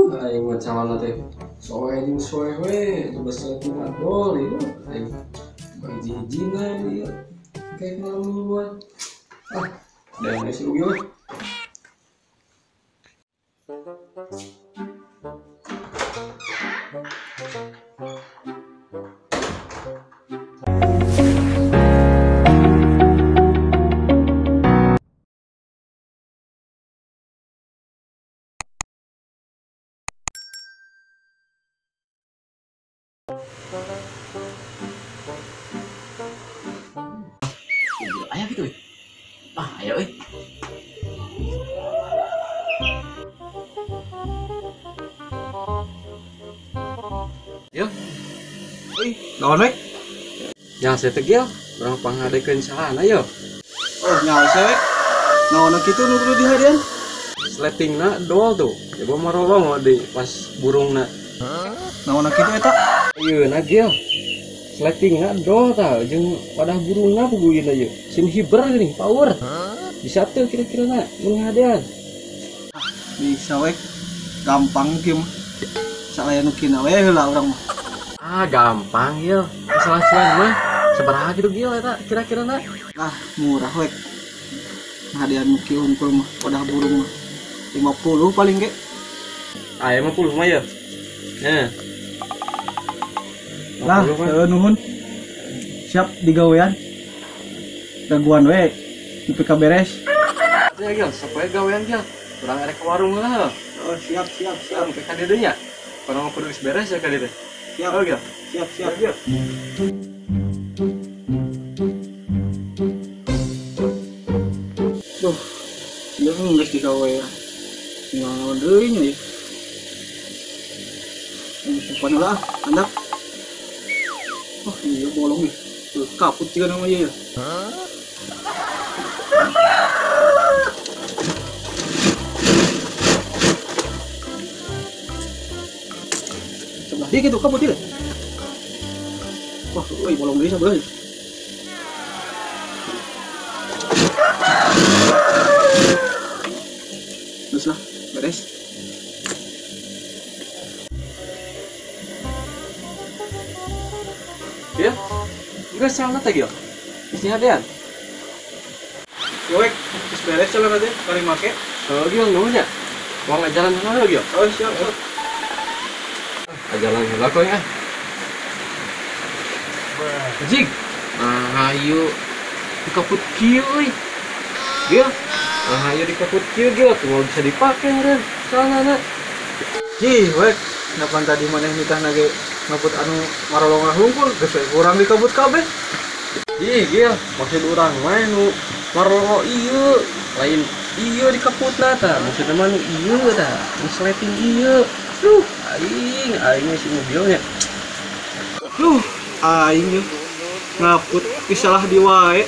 Aing mah calana teh soe jeung soe we coba satu madol ieu aing hiji-hijina ieu kayak malam mingguan. Ah, dan si Ugi mah. Ayah gitu, ah ayo, yo, naon we? Yang saya tegil, urang panghadekeun salana yo. Oh, nyaho saya we. Naon kitu nu kudu dihadian? Sletingna dol tuh, coba marolong di pas burungna. Naon kitu eta? Ieu na gil. Sletingna dol tah jeung wadah burungna puguin ieu. Sim hiber geuning power. Bisa tuh kira-kira na mun ngadean. Bisa we. Gampang kieu mah. Salaya nu kina we heula urang mah. Ah, gampang gil. Masalah cuan mah sabaraha kitu gil eta kira-kira na? Ah, murah we. Ngadean nu kieu unggul mah wadah burung mah 50 paling ge. Ah, 50 mah ya. Nah. Lah, nuhun. Siap digawean. Daguan we, nepi ka beres. Ya gil, sapoe gawean gil. Urang erek ke warung lah. Oh, siap siap siap. Sampai ka dieu nya. Urang kudu geus beres ya ka dieu teh. Siap. Oh, gil. Siap siap. Gil. Duh, ieu geus digawean. Tinggal naon deui nya ieu. Simpan lah, anak. Oh iya bolong nih, kaput juga namanya ya. Sebelah dia gitu kaput dia. Wah, woi bolong dari sebelah. Terus lah, beres. Ya, enggak salah tadi ya. Isinya dean. Yowek, terus beres jalan aja, kali make. Oh, gil nuhun ya. Uang ajaran heula gil. Oh, siap, siap. Ajaran heula kok ya. Jig. Ah, ayo dikaput kieu euy. Gil. Ah, ayo dikaput kieu gil, tuh bisa dipake meureun. Salahna. Jih, wek, napan tadi maneh nitah nage ngaput anu marolongan hungkul geus we urang dikabut kabeh. Ih, gil, maksud urang mah nu marolongo ieu, lain ieu dikaputna tah, maksudna mah nu ieu tah, nu sleting ieu. Duh, aing aing si mobilnya. Duh, aing ngaput disalah di wae.